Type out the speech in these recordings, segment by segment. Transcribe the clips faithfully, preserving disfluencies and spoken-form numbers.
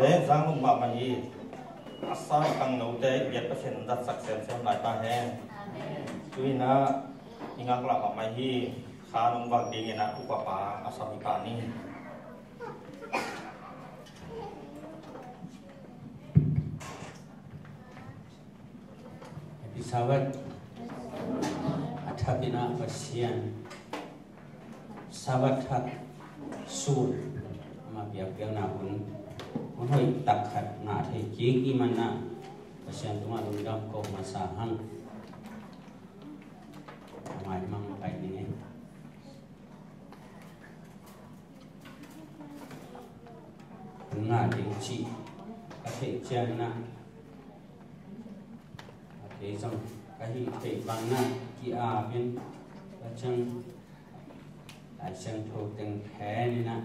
Zang nung mahmah hi. A sang khangnote i biak Pasian in zatsak semsem lai ta hen. Tu-in ah i ngaklah mahmah hi. Kha nung vak dingin ah upa pa a sam hi pah ni. Happy Sabbath. A thak in ah Pasian Sabbath thak sun, ama biakpiakna hun, hun hoih tak khat ngah thei kik i hih manin ah Pasian tungah lungdam ko masa hang. A mai mang pai ning ei. Hun ngah ding cih ka theih ciangin ah, a kei zong ka hih theih bangin ah ki-ap in, ka ciang Lai Siangtho teng phen in ah,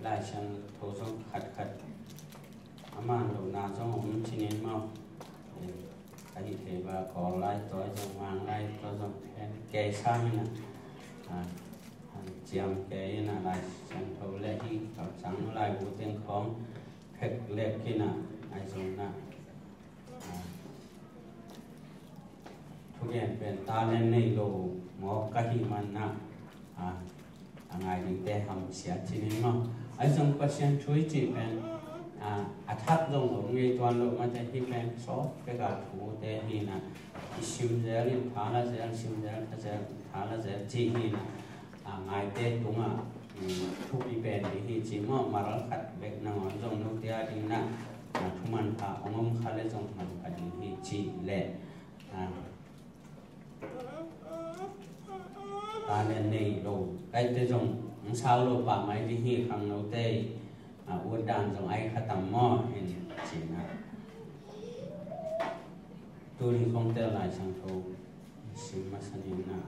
Lai Siangtho zong khatkhat a man lohna zong om ci-in maw. Ka hih theih bang Kawl lai tawh zong, Mang lai tawh zong phen kei sang in ah, a, a ciam kei in ah, Lai Siangtho le hih kamsang laibu teng khawng phek lek in ah, ahi zongin ah, a, thugen pen talent nei lo mawk ka hih manin ah, a, a ngai dingte hamsia ci-in maw. Ahi zong Pasian thu i cih pen, a, a thak zong om ngei tuan lo mah teh, hih pen sawt bek a thute hi in ah, i sim zel in tha la zel, sim zel tha zel, tha la zel cih hi in ah, a, ngaite tungah, um, thupi pen ding hi ci maw, maral khat bek nangawn zong note a dingin ah, a, thu manpha hong om kha leh zong man kha ding hi cih leh, a, talent nei lo, kaite zong hong sau lo pah mai ding hi, khangnote, a, ut dan zong ahi kha tam maw, en ci-in ah. Tuni khawngte Lai Siangtho sim masa ni in ah,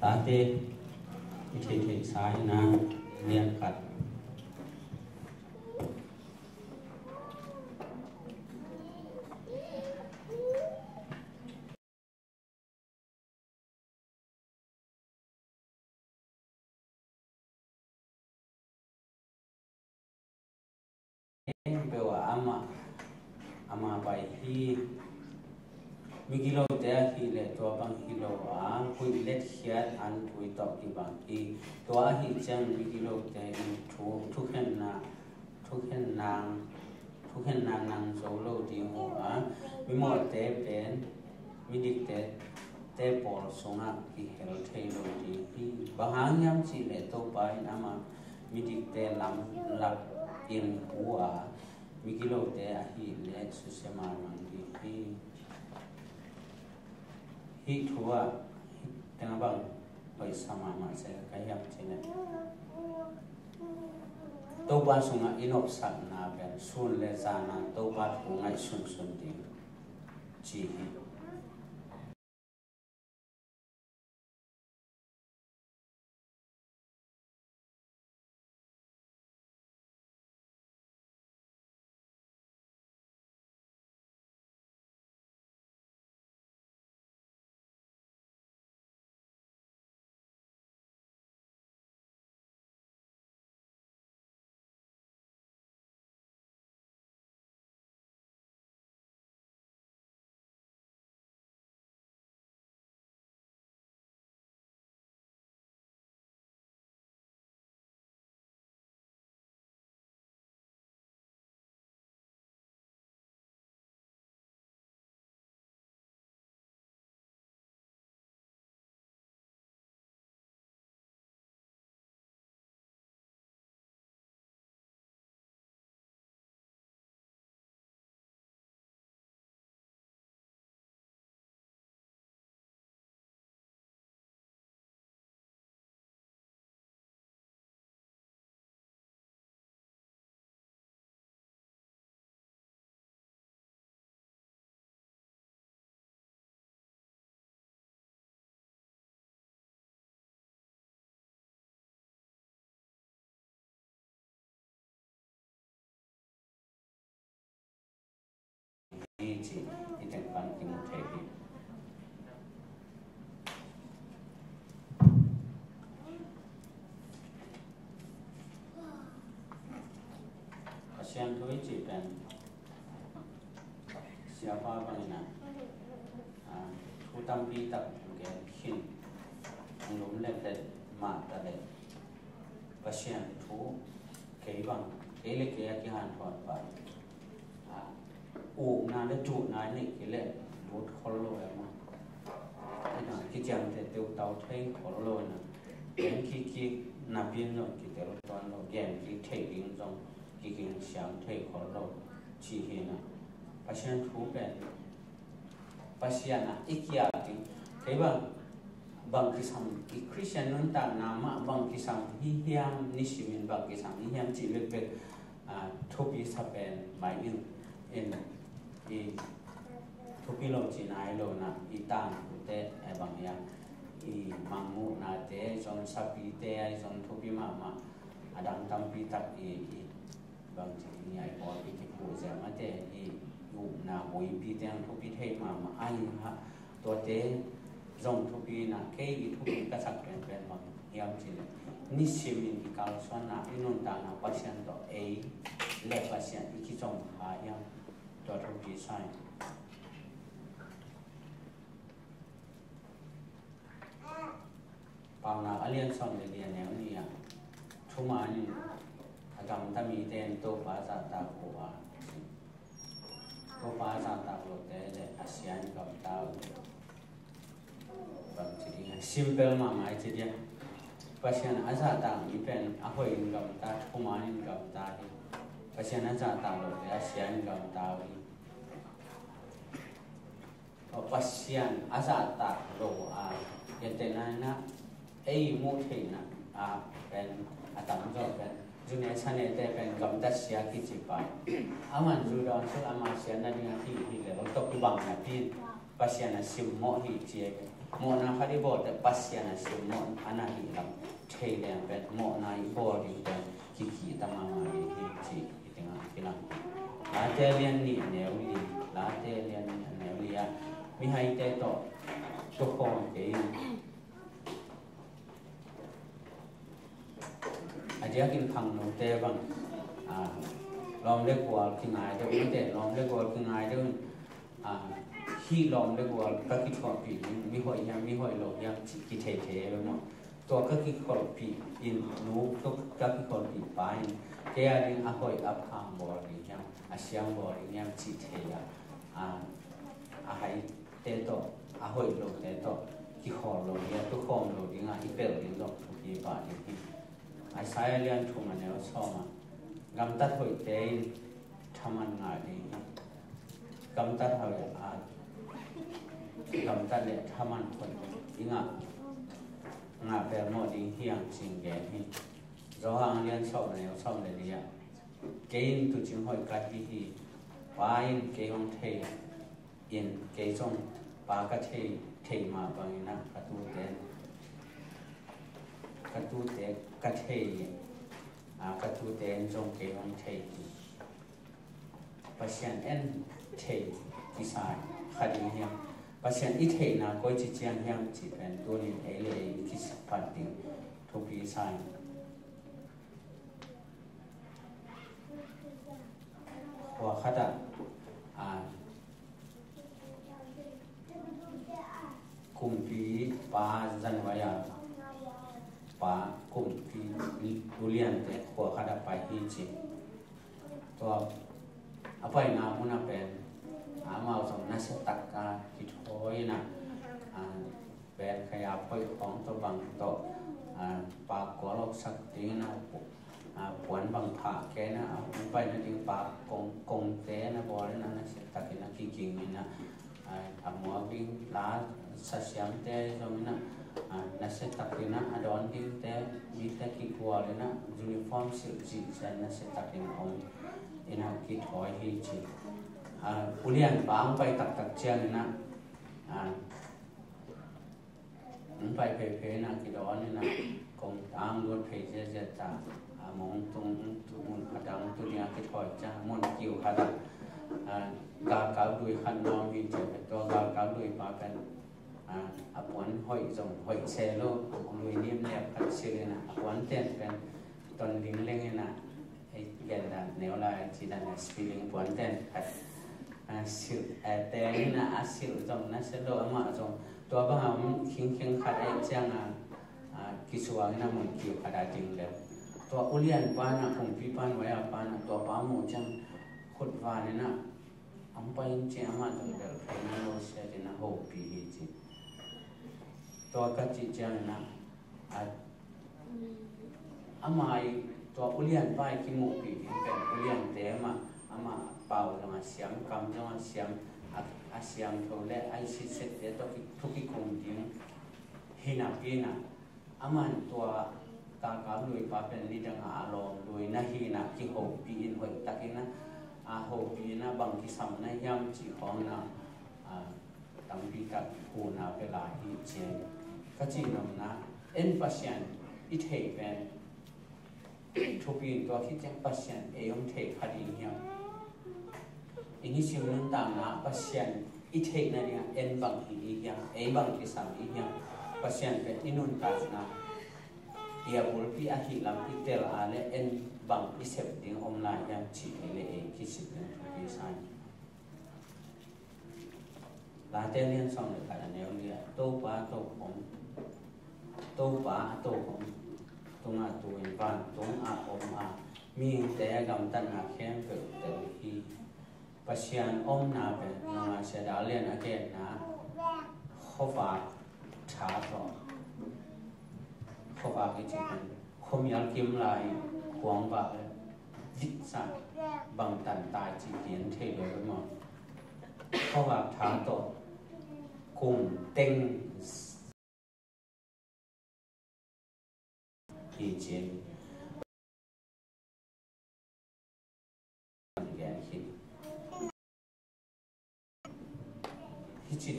tate i theihtheihsa in ah, lian khat. Peuh a amah, amah pai hi. Migilote ahih leh tua bang hi lo a, huih letkhiat an tui tawh kibang hi. Tua ahih ciang migilote in thu, thukhenna, thukhenna, thukhenna nang zo lo ding uh a, mimawhte pen midikte te pawl sungah kihel thei lo ding hi. Bang hang hiam cih leh Topa in amah midikte lamlak in hu a, migilote ahih leh susia mahmah ding hi. Hih thu ah, hih teng ah bang hoihsa mahmah se ka hiam cih leh, Topa sungah i nopsakna pen sun le zan a Topa thu ngaihsunsun ding ci hi. Hi ci, i teng pan kimu thei hi. Pasian thu i cih pen Siapa bangin ah, ah, thu tampi tak gen khin, hong lum leh leh mah ta leh, Pasian thu kei bang, kei le kei a kihanthawn pah, ah, ukna le tuhna i neih kei leh lut khol lo e maw. Ina kiciamteh teutau thei khol lo ina, gen kik kik napi in zong kitel tuan lo, gen kik theih ding zong kiging siam thei khol lo cih hi ina. Pasian thu pen, Pasian ah i kiat ding, kei bang, bang kisam, i Khristian nuntakna mah bang kisam hi hiam, nisimin bang kisam hi hiam cih bekbek, ah, thupi sa pen mai in, in, i thupi lo cihna hi lo ina, i tangthu te, eh, bang hiam, i mangmuhna te, zong sapi te, zong thupi mahmah, a dang tampi tak i, i bang ci ding, i pawlpi kipuh ziau mate, i upna buipi teng thupi thei mahmah, a hi hang tuate zong thupi ina, kei i thupi ka sak penpen bang hiam cih leh, nisimin i kalsuanna, i nuntakna Pasian tawh ei le Pasian i kizom kha hiam, tua thupi sa ing. Paunak a lian sawm le li a neu nih ah, thuman in a gamta mite in Topa zahtak uh a, Topa zahtak lote le a sia in gamta uh. Bang ci ding a, simple mahmah i ci ding a, Pasian a zahtak mi pen a hoih in gamta, thuman in gamta hi. Pasian a zahtak lote a sia in gamta uh hi. Pasian a zahtak lo a, gentehna in ah, ei muh theihna ah pen a tamzaw pen, zune sanete pen gamtat sia kici pah. Aman zu dawn suk ama sia nading a hih hi le lo tawh kibang napi in Pasian a simmawh hi ci e. Mawhna khat i bawl teh Pasian a simmawh a na hih lam thei leng pen mawhna i bawl ding pen kikihta mahmah ding hi ci. Late lian nih a neu li, Late lian nih a neu li ah, mihaite tawh tukhawm kei in, a diakin khangnote bang, ah, lawm le gual kingai deuh in, lawm le gual kingai deuh in, ah, hih lawm le gual ka kithuahpih ding, mihoih hiam mihoih lo hiam cih kithei thei e maw. Tua ka kikholhpih in, nu, tua ka kikholhpih pa in kei a ding a hoih a pha bawl ding hiam, a sia bawl ding hiam cih thei a, a, a haite tawh, a hoih lote tawh kikhawl lo ding a, tukhawm lo ding a i pelh ding zong thupi pah ding hi. Isaiah lian thum a neu sawm ah, gamtat hoihte in thaman ngah ding hi. Gamtat hoih a, gamtat le thaman hoih i ngah, ngah pelmawh ding hi hang cih gen hi. Johan lian sawm a neu sawm le li ah, kei in tuucing hoih ka hi hi. Pa in kei hong thei in, kei zong Pa ka thei, thei mah bangin ah ka tuute, ka tuute ka thei in, a, ka tuute in zong kei hong thei hi. Pasian en thei kisa kha ding hiam? Pasian i theihna koici ciang hiam cih pen tunin ei le ei i kisa phat ding thupi sa ing. Khua khat ah, a, kumpipa January a pa kumpi uliante khua khat ah pai hi ci. Tua a paina mun ah pen amau zong nasia tak a kithawi in ah, a, pen khaya phoih khawng tawh bang tawh, a, pakkual awksak dingin ah, a, puan bang phah kei in ah, a hong pai nading pa kong, kongte na bawl in ah, nasia takin a kiging in ah, a, a muak ding la sasiamte zong in ah, a, nasia takin ah a dawn dingte, mite kigual in ah, uniform silh zihziah nasia takin a om in ah kithawi hi ci. A, ulian pa hong pai taktak ciangin ah, a, hong pai pheiphei in ah kidawn in ah, kong tang luat phei ziahziah ta. A, mong tung, tung mun khat ah hong tu ding a kithawi ciang, mun kiu khat ah, a, galkap lui khat nuam hi ci. Tua galkap lui pa pen, a, a puan hoih zong hoih se lo, lui nim liap khat silh in ah, a puan ten pen ton lingleng in ah, Hei, gen dan neu lai, ci dan a spelling puan ten khat. A, silh, a, teng in a, a silh zong na sia lo, amah zong tua bang a om khingkhing khat ahih ciang a, a, kisuang in a mun kiu khat a ding leh. Tua ulian pa in a, kumpipa nuai a pa in a, tua pa muh ciang khut van in a, hong pai in ciang amah zong bel thei na lo sia in a hopih hi ci. Tua ka cih ciang in a, a, amah i tua ulian pa i kimuhpih ding pen uliante amah, amah pau zong a siam, kam zong a siam, a, a siangtho le a i sitset te tawh ki, thu kikum ding hi napi in a, aman tua kakap lui pa pen nidang a a lawm lui na hi in a kihopih in hoih takin a, a hopih in a bang kisam na hiam cih khawng in a, a, tampi tak huna pia lai hi ci. Ka cih nopna, en Pasian i theih pen thupi in tua khit ciang Pasian ei hong thei kha ding hiam? I nisim nuntakna Pasian i theih nading a en bang hi i hiam? Ei bang kisam i hiam? Pasian pen i nuntakna i a bulpi ahih lam i tel a le en bang i sep ding om lai hiam cih ei le ei kisit ding thupi sa hi. Late lian sawm le khat a neu li ah, Topa a tokhom, Topa a tokhom tungah tu-in vantung a om a, mihingte gamtatna khempeuh tel hi. Pasian omna pen nungah Sia Dal Lian a genna khuavak tha tawh, khuavak i cih pen khuamial kim lai khuang vak le vitsa bangtan tai cih gen thei lo maw? Khuavak tha tawh kum teng hi ci. Gen hi. Hi ci.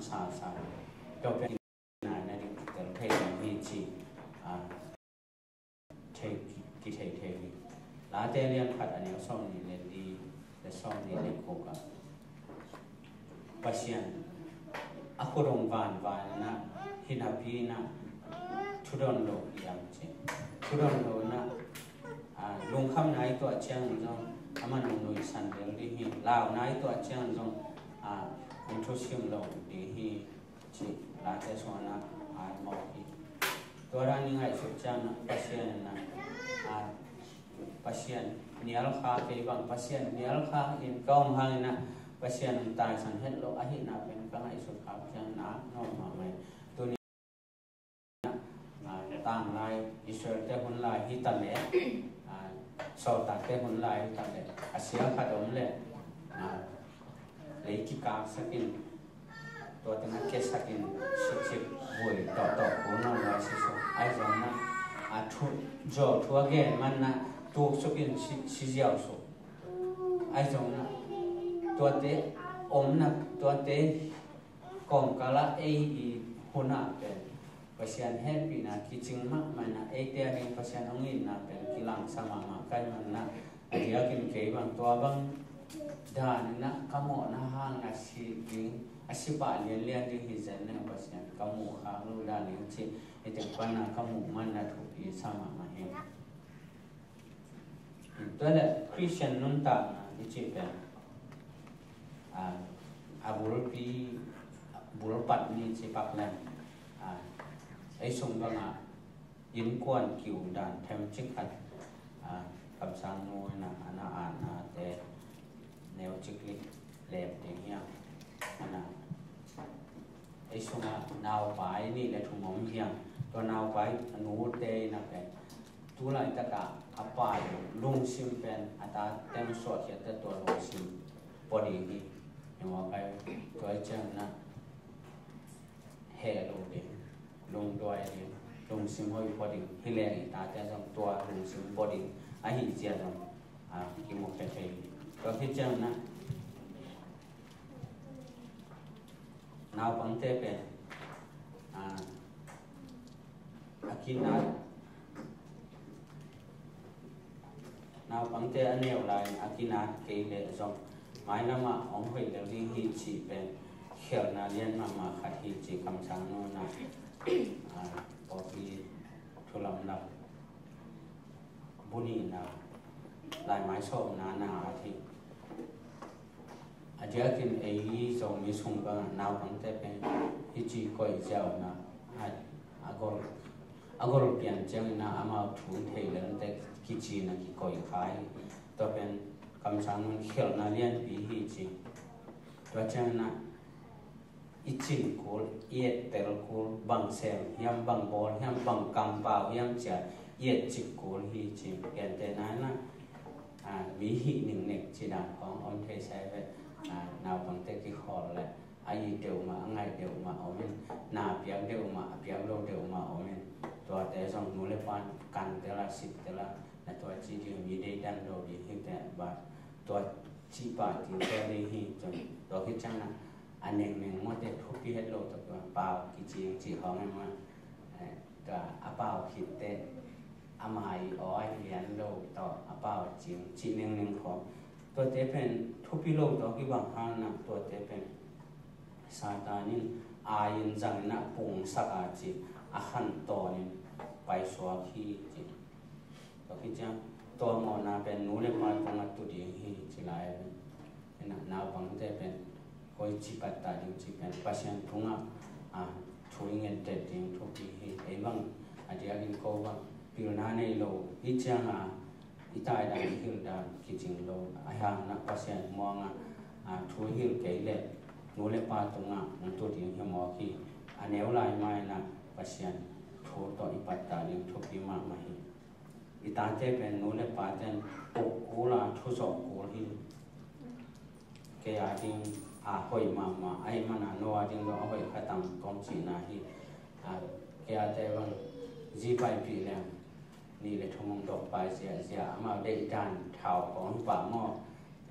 Sa sa. Tua pen na na ding tel thei hi ci. A, thei, kithei thei hi. Late lian khat a neu sawm nih le li le sawm nih le guk ah, Pasian a khut hong vanvan in a, hi napi in a, thudon lo hi ang ci. Thudon lo in a, a, lungkhamna i tuah ciang zong aman hong nuihsan lel ding hi. Launa i tuah ciang zong, a, hong thusim lo ding hi. Cih Late sungah a mawk hi. Tua dan i ngaihsut ciangin Pasian in a, a, Pasian nial kha kei bang, Pasian nial kha in ka om hangin a, Pasian in taisan het lo ahihna pen ka ngaihsut kha ciangin a nuam mahmah hi. Tuni a, tanglai Israel te hun lai hi ta leh, a, sawltak te hun lai hi ta leh, a sia khat om leh, a, lei kikaksak in, tua teng a kesak in, sipsip vui tawhtawh kul nawn lai si suk. Ahi zongin a, a thu, zuau thu a gen man in a, tuksuk in si, si ziau suk. Ahi zongin a, tuate omna, tuate kawmkal ah ei i hun ah pen Pasian hehpihna kicing mahmah in a, eite a ding Pasian hong itna pen kilangsa mahmah ka hih manin a, a diakin kei bang tua bang dan in a ka mawhna hangin a si ding, a si pah lianlian ding hi zen leng Pasian ka muh khak lo dan ding cih, hih teng pan a ka muh man a thupi sa mahmah hi. Tua leh Christian nuntakna i cih pen, a, a bulpi, bulpat ni ci pak leng, a, ei sung bangah innkuan kiu dan themcik khat, a, Kamsang nu in a, a na, a nate neu cik lik lem ding hi a, a na. Ei sungah naupai nih le thum om hi a, tua naupai a nute in a pen tu laitakah a pa lungsim pen a ta teng suahkhiat ta, tua lungsim pua ding hi. Hi mawk ai, tua i ciang na heh lo ding, lungduai ding, lungsim hoih pua ding hi leng i tate zong tua lungsim pua ding ahi zia zong, a, kimu khe thei hi. Tua hi ciang na naupangte pen, a, a kinat, naupangte a neu lai a kinat kei leh zong mailamah hong hoih lel ding hi cih pen khialhna lian mahmah khat hi cih Kamsang nu in a, a, pawlpi thu lamlak bu nihna, laimai sawmna na a hi. A diakin ei Zomi sung bangah naupangte pen hih ci koih ziau na a, a gol, a gol pian ciangin ah amau thu thei lente kicina kikoih kha hi. Tua pen kamsang nun khelhna lianpi hi ci. Tua ciangin ah i cin kul, i ettel kul, bang sem hiam, bang bawl hiam, bang kampau hiam cia i etcik kul hi ci. Gentehna in ah, a, mi hih ningnek ci dan khawng om thei sai ve. A, naupangte kikhawl leh a it deuh mah, a ngaih deuh mah om in, na piak deuh mah, a piak lo deuh mah om in, tuate zong nu le pa in kantel a, sittel a, na tua ci ding, mi deidan lo ding hi teh, tua cih pah dingte ding hi. Cun tua khit ciangin ah a nengneng mawte thupi het lo tawh pau kicing cih khawng e maw. Eh, tua a pau khitte ama i aw a lian lo tawh a pau cing cih nengneng khawng, tuate pen thupi lo tawh kibang hangin ah tuate pen Satan in ai-in zangin ah pungsak a ci, a khantawnin paisuak hi ci. Tua khit ciang tua mawhna pen nu le pa tungah tu ding hi ci lai. Ina naupangte pen koici pattah ding ci pen Pasian tungah, a, thu i ngetdet ding thupi hi. Ei bang a diakin ko bang pilna nei lo hi cianga i taidan i hildan kicing lo a, hang na Pasian muanga, a, thu i hilh kei leh nu le pa tungah hong tu ding hi mawk hi. A neu lai mai na Pasian thu tawh i pattah ding thupi mahmah hi. I tate pen nu le paten uk kul a thuzawh kul hi. Kei a ding a hoih mahmah ahih mana no a ding zong a hoih khatang kong cihna hi. A, kei a te bang zi paipih leng nih le thum hong dok pai ziahziah, amau deih dan thau kong hi pah maw.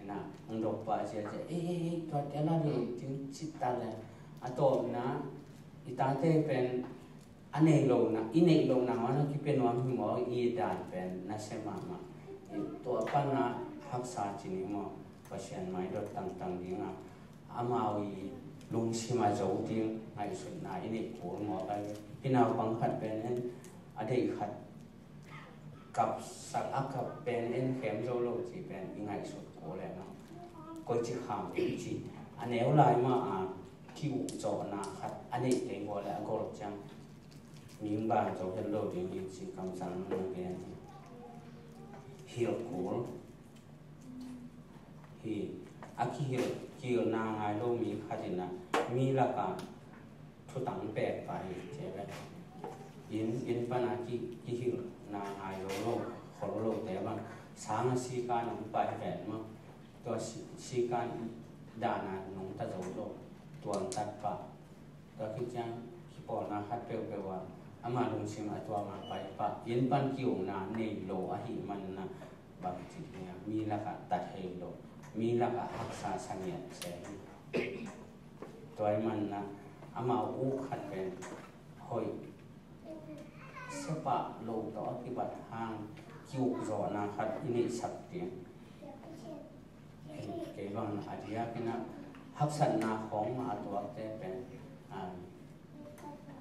Ina hong dok pai ziahziah, ei, ei, ei, tuate la ding ding cih ta leng a tawpna i tate pen a neih lohna, i neih lohna hong a kipia nuam hi maw, i dan pen nasia mahmah. Tua pana haksa cin hi maw, Pasian mai dot tangtang dinga amau i lungsim a zo ding ngaihsutna i neih kul maw. Ka hi naupang khat pen en a deih khat kapsak a kap pen en khem zo lo ci pen i ngaihsut kul e maw. Koici kham ding ci a neu lai mah a ki-ukzawhna khat a neih kei bawl le a gol ciang mihing ban zo het lo ding hi ci kamsang nung gen hi. Hilh kul hi. A kihilh, kihilhna ngai lo mi khat in ah mi lakah thutang pek pah hi ci ve. Inn, inn pana ki, kihilhna ngai zo lo, khol lote bang sang a sikan hong pai ven maw. Tua si, sikan dana nungta zo lo, tuangtat pah. Tua khit ciang kipawlna khat peuhpeuh ah ama lungsim a tuama pai pah. Inn pan ki-ukna nei lo ahih manin ah bangci ding a, mi lakah ta thei lo, mi lakah haksa sa ngiat se hi. Tua ahih manin ah amau uk khat pen hoih sepah lo tawh a kibat hang ki-ukzawhna khat i neihsak ding. Kei bang a diakin ah haksatna khawng mah a tuakte pen, a,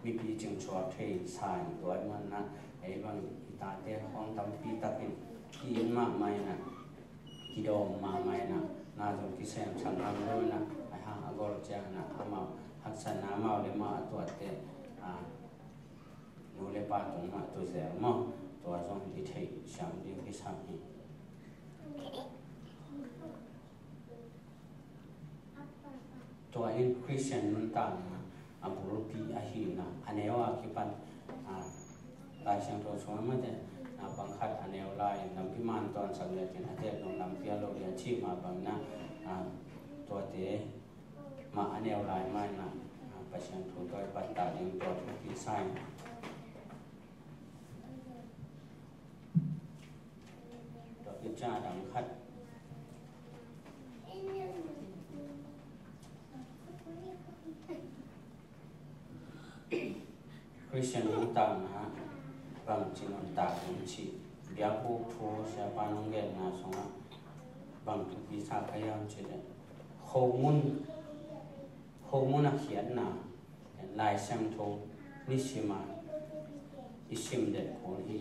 mipi cingcuak thei sa in tua ahih manin ah ei bang i tate khawng tampi takin ki-it mahmah in ah, kidawm mahmah in ah, na zong kisemsak ngam lo in ah, a hang a gol ciangin ah amau haksatna amau le amau a tuatte, a, nu le pa tung mah tu zel maw. Tua zong i theih siam ding kisam hi. Tua in Khristian nuntakna a bulpi ahihna a neu a kipan, a, Lai Siangtho sungah mate, a, bang khat a neu lai lampi man tawnsak liatin a tek nung lampi a lo lian cih mah bangin ah, a, tuate mah a neu lai mah in ah, a, Pasian thu tawh i pattah ding tua thupi sa in. Tua khit ciang a dang khat. Khristian nuntakna bangci nuntak ding cih biakbuk thu siapa nong genna sungah bang thupi sa ka hiam cih leh khomun, khomun a khiatna Lai Siangtho nisim a i sim det kul hi.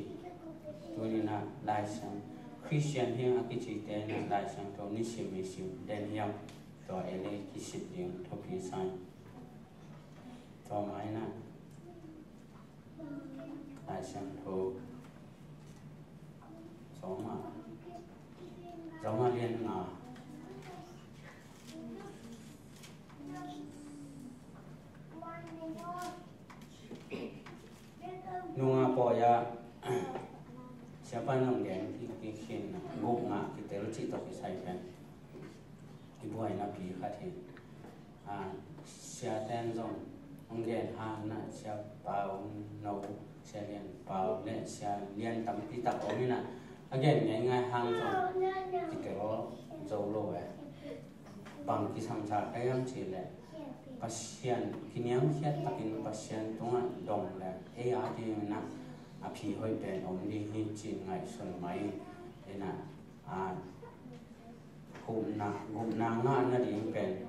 Tuni-in ah Laisiang Khristian hi a kicite in ah Laisiangtho nisim i sim den hiam? Tua ei le kisit ding thupi sa ing. Tua mah in ah Laisiangtho Roma, Roma lian nga, nunga pawi ah siapa in hong gen kik khin, gupna kitel cih tawh kisai pen i buaina pi khat hi. A, siaten zong hong gen hang in ah, Sia Pau No, Sia Lian Pau le Sia Lian tampi tak om in ah, a gen ngeingai hang zong kitel zo lo e. Bang kisamsa ka hiam cih leh Pasian, kiniamkhiat takin Pasian tungah dong le ei a dingin ah a phi hoih pen om ding hi ci-in ngaihsun mah ing. In ah, a, gupna, gupna ngah nading pen,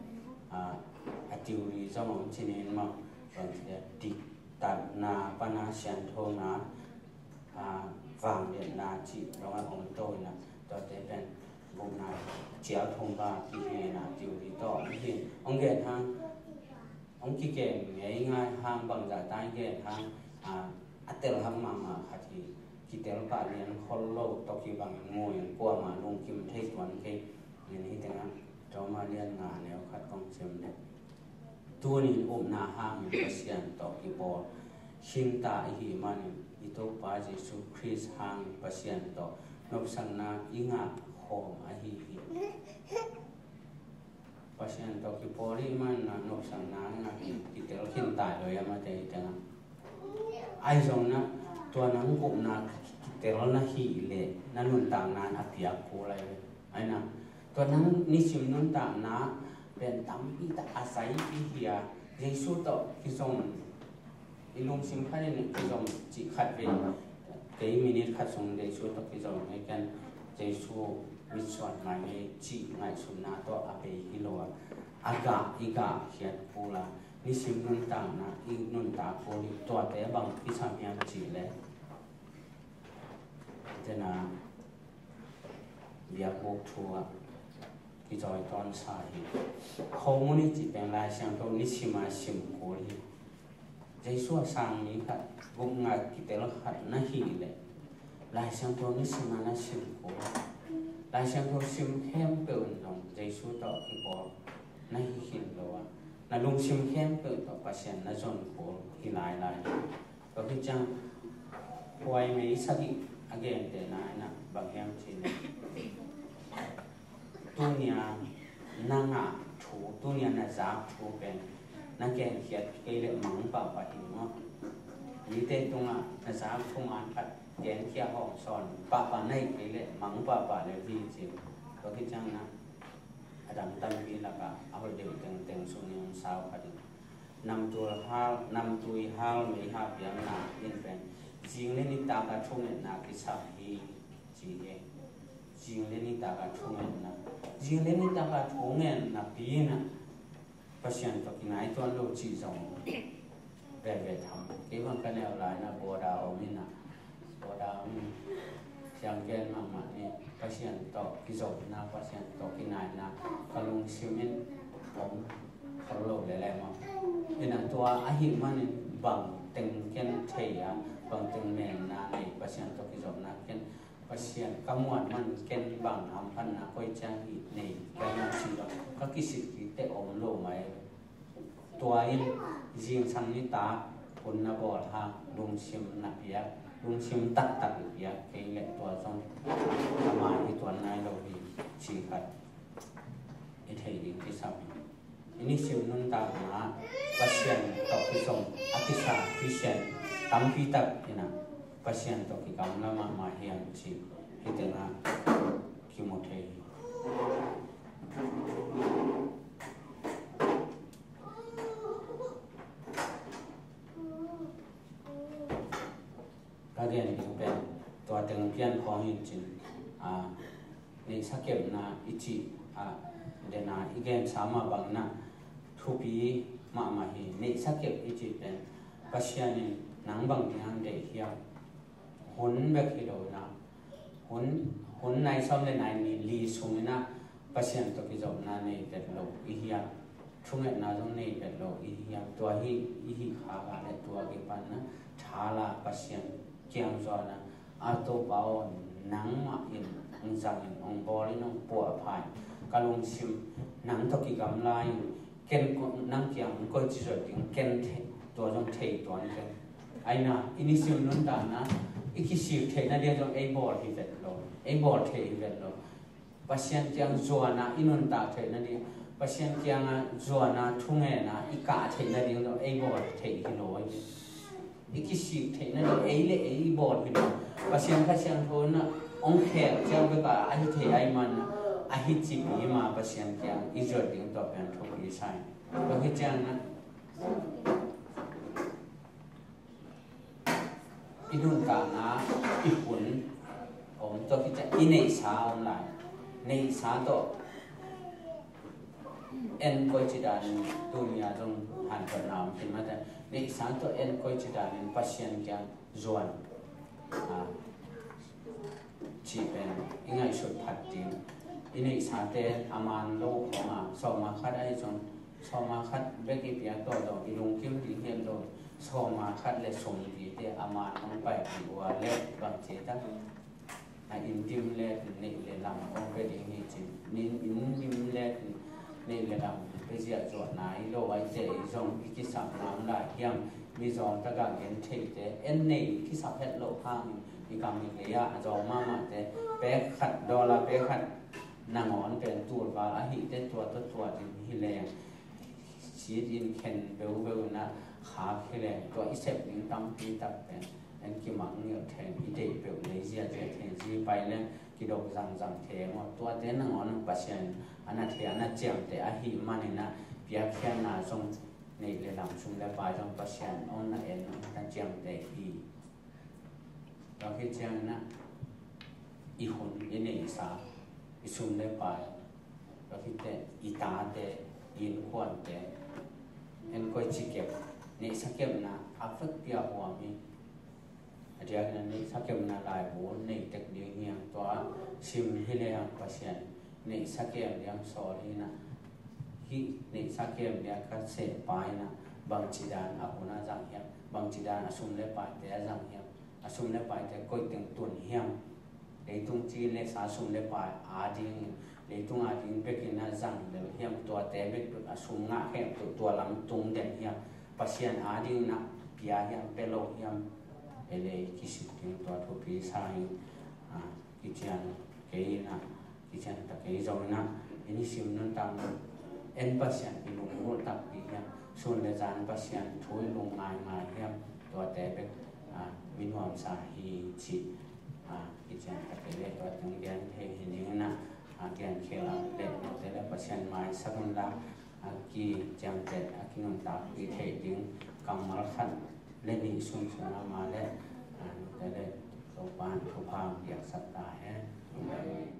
a, a theory zong om ci-in maw, bang ci a, diktatna pan a sianthona, a, vangliatna cih dong a om to in ah, tuate pen gupna cial thum ba kihi in ah, theory tawh om hi. Hong gen hang, hong kigen ngeingai hang, bangzah ta in gen hang, a, a telhak mahmah khat hi. Kitel pah lian khol lo tawh kibangin mu in, kuamah lungkim thei tuan kei. Nin hi tengah Roma lian nga neu khat kong sim dek. Tuni-in upna hangin Pasian tawh kipawl khinta i hih manin, i Topa Jesu Khrist hangin Pasian tawh nopsakna i ngah khawm ahi hi. Pasian tawh kipawl i hih manin ah nopsakna ngah hi, kitel khin tai lo i a mate i tengah. Ahi zongin ah tua nang gupna kitel na hih leh na nuntakna in a piak kul lai ve. Ahi na, tua nang nisim nuntakna pen tampi tak a zai i hi a, Jesu tawh kizom, i lungsim khat in kizom cih khat ve. Kei minute khat sung Jesu tawh kizom hi ken, Jesu mitsuan ngai ngei cih ngaihsutna tawh a bei hi lo a, a gah i gah khiat kul a, nisim nuntakna i nuntak kul hi. Tuate bang kisam hiam cih leh, tena biakbuk thu ah kizawi tawnsa hi. Khomun i cih pen Lai Siangtho nisim a sim kul hi. Jesu a sang mi khat, gupna kitel khat na hih leh Lai Siangtho nisim a na sim kul. Lai Siangtho sim khempeuh in zong Jesu tawh kipawl na hi khin lo a, na lungsim khempeuh tawh Pasian na zon kul hi lailai. Tua hi ciang, Huai Mei sagih a gentehna in ah bang hiam cih leh, tuni a na ngah thu, tuni a na zak thu pen na genkhiat kei leh mang pahpah hi maw? Mite tungah na zak thuman khat genkhia hawm sawn pahpah na hih kei leh mang pahpah lel hi ci. Tua hi ciang na, a dang tampi lakah a hoih deuh tengteng sung ning sau khat in, namtui hal, namtui hal mei hal piakna in pen zing le nitak a thungetna kisam hi ci hi. Zing le nitak a thungetna, zing le nitak a thungetna pi in ah Pasian tawh kinai tuan lo cih zong veve tham. Kei bang ka neu lai in ah border om in ah, border om in, siang gen mahmah ni, Pasian tawh kizopna, Pasian tawh kinaina ka lungsim in om khol lo lel e maw. In ah tua ahih manin bang teng ken thei a, bang teng menna nei, Pasian tawh kizopna ken, Pasian ka muan man ken bang hamphatna koi ciang hi nei ka hiam cih zong ka kisik kik teh om lo mai. Tua in zingsang nitak hun na bawl hang lungsim na piak, lungsim taktak i piak kei leh tua zong ama hi tuan nai lo hi cih khat i thei ding kisam hi. I nisim nuntakna Pasian tawh kizom a kisa Khristian tampi tak in ah Pasian tawh kigamla mahmah hiam cih hih tengah kimu thei hi. Ka gen ding pen tua teng pian khawng hi cin, a, neihsa kepna i cih, a, dena i gensa mah bangin ah thupi mahmah hi. Neihsa kep i cih pen Pasian in nang bang ding hang deih hiam, hun bek hi lo in ah, Hun, hun nai sawm le nai ni li sung in ah Pasian tawh kizopna nei vet lo i hiam? Thungetna zong nei vet lo i hiam? Tua hi i hih khak ah le tua kipan ah tha la, Pasian kiang zuan ah, a Topa aw, nangmah in hong zang in, hong bawl in, hong puahpha in, ka lungsim nang tawh kigamla in, ken ko-, nang kiang hong koici zuat ding, ken thei, tua zong thei tuan ken. Aina, i nisim nuntakna i kisik theihna ding zong ei bawl hi vet lo, ei bawl thei hi vet lo. Pasian kiang zuan ah i nuntak theihna ding, Pasian kiangah zuan ah thungen ah i kah theihna ding zong ei bawl thei hi lo hi. I kisik theihna ding ei le ei i bawl hi lo. Pasian Kha Siangtho in ah hong khel ciang bek ah a hi thei ahih man ah, a hi cip hi ma, Pasian kiang i zuat ding tua pen thupi sa hi. Tua hi ciang ah i nuntakna, i hun om, tua khit ciang i neihsa om lai. Neihsa tawh en koici dan in, tuni a zong hanthotna om khin mah te. Neihsa tawh en koici dan in Pasian kiang zuan, a, cih pen i ngaihsut phat ding. I neihsate a man lo khawng a, sawma khat ahi zong, sawma khat bek i pia tawh zong i lungkim ding hi lo. Sawma khat le sum vite a man hong pai ding uh a le bang ci ta, a, inn dim le neih le lam hong pia ding hi ci. Inn, inn dim le neih le lam pia ziahzuahna hi lo, a, i te i zong i kisapna om lai hiam? Mizawng tagah gen theite, en nei kisap het loh hangin i kam i kei ah a zawng mahmahte, pek khat, dollar pek khat nangawn pen tul val ahihte tua tawh tua ding hi leng, sit in khen beubeu in ah khak hi leng, tua i sep ding tampi tak pen en kimak ngilh then, i deih peuh lei ziahziah then, zi pai leng kidok zangzang the maw. Tuate nangawn Pasian a na thei, a na ciamteh ahih manin ah piakkhiatna zong, neih le lam, sum le pai zong Pasian hong na en, hong na ciamteh hi. Tua khit ciangin ah i hun, i neihsa, i sum le pai, tua khit teh i tate, i innkuante, en koici kep, neihsa kepna a vekpi a huam hi. A diakin ah neihsa kepna laibu nei tek ding hi hang. Tua sim hi lehang Pasian neihsa kem ding sawl hi in ah, hih neihsa kem ding ka sehpa in ah bangci dan a hun ah zang hiam, bangci dan a sum le paite a zang hiam, a sum le paite koi teng tun hiam, leitung ci le sa sum le pai adingin, leitung ading bekin a zang lel hiam, tuate bek a sum ngah khempeuh tua lam tung den hiam, Pasian adingin a pia hiam, pia lo hiam, ei le ei kisik ding tua thupi sa hi. Ah, kician kei in ah, kician ta kei zong in ah, i nisim nuntak in en Pasian i lunggulh takpi hiam, sun le zan Pasian thu i lungngai ngai hiam, tuate bek, ah, mi nuamsa hi cih, ah, kician ta kei le tua teng gen thei hi ding in ah, ah, gen khel a le tuate le Pasian maisak un la, a kiciamteh, a kinuntakpih theih ding kammal khat le nih sunsun a, ama le, a, nute le Topa'n thupha hong piaksak ta hen. Amen.